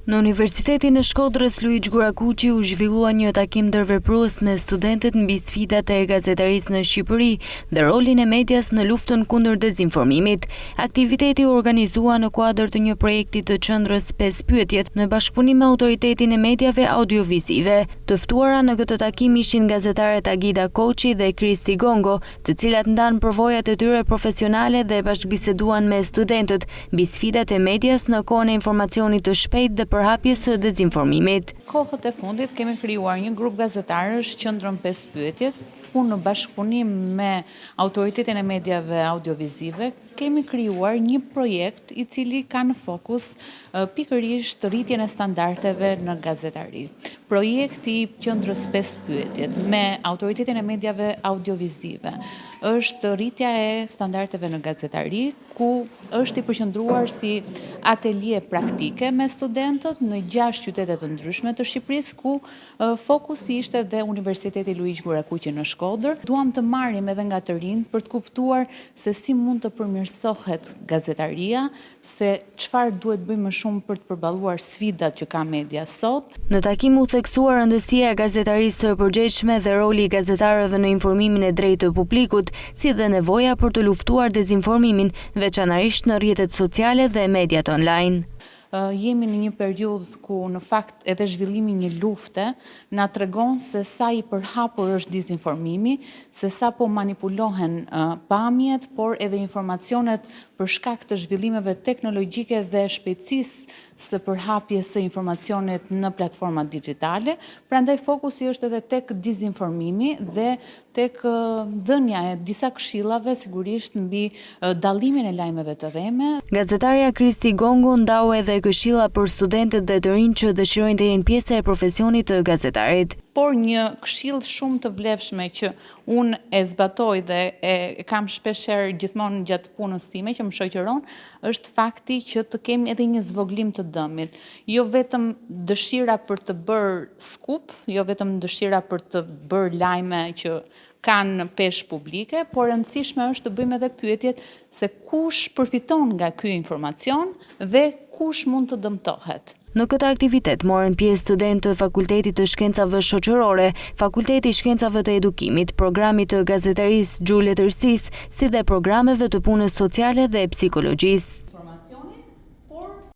Në Universitetin e Shkodrës Luigj Gurakuqi u zhvillua një takim ndërveprues me studentët mbi sfidat e gazetarisë në Shqipëri dhe rolin e medias në luftën kundër dezinformimit. Aktiviteti u organizua në kuadër të një projekti të Qendrës 5 Pyetjet në bashkëpunim me Autoritetin e Mediave Audiovizive. Të ftuara në këtë takim ishin gazetaret Agida Koçi dhe Kristi Gongo, të cilat ndanë përvojat e tyre profesionale dhe bashkëbiseduan me studentët mbi sfidat e medias në kohën e informacionit të shpejtë dhe përhapjes së dezinformimit. Kohët e fundit kemi krijuar një grup gazetarësh Qendrën 5 Pyetjet, ku në bashkëpunim me Autoritetin e Mediave Audiovizive kemi krijuar një projekt i cili ka në fokus pikërisht rritjen e standardeve në gazetari. Projekti i Qendrës 5 Pyetjet me Autoritetin e Mediave Audiovizive është rritja e standardeve në gazetari, ku është i përqendruar si atelie praktike me studentët në 6 qytete të ndryshme të Shqipërisë, ku fokusi ishte dhe Universiteti Luigj Gurakuqi në Shkodër. Duam të marrim edhe nga të rinjtë për të kuptuar se si mund të përmirësohet gazetaria, se çfarë duhet bëjmë më shumë për të përballuar sfidat që ka media sot. Në takim u theksua rëndësia e gazetarisë së përgjegjshme dhe roli i gazetarëve në informimin e drejtë të publikut, si dhe nevoja për të luftuar dezinformimin, veçanërisht në rrjetet sociale dhe mediat online. Jemi në një periudhë ku në fakt edhe zhvillimi i një lufte na tregon se sa i përhapur është dezinformimi, se sa po manipulohen pamjet, por edhe informacionet për shkak të zhvillimeve teknologjike dhe shpejtësisë së përhapjes së informacionit në platformat digjitale, prandaj fokusi është edhe tek dezinformimi dhe tek dhënia e disa këshillave sigurisht mbi dallimin e lajmeve të rreme. Gazetarja Kristi Gongo ndau edhe këshilla për studentët dhe të rinjtë që dëshirojnë të jenë pjesë e profesionit të gazetarit. Por një këshillë shumë të vlefshme që unë e zbatoj dhe e kam shpeshherë gjithmonë gjatë punës sime që më shoqëron, është fakti që të kemi edhe një zvogëlim të dëmit. Jo vetëm dëshira për të bërë scoop, jo vetëm dëshira për të bërë lajme që kanë peshë publike, por e rëndësishme është të bëjmë edhe pyetjet se kush përfiton nga ky informacion dhe kush mund të dëmtohet. Në këtë aktivitet morën pjesë studentë të Fakultetit të Shkencave Shoqërore, Fakulteti i Shkencave të Edukimit, Programit të Gazetarisë, Gjuhë-Letërsisë, si dhe programeve të punës sociale dhe psikologjisë.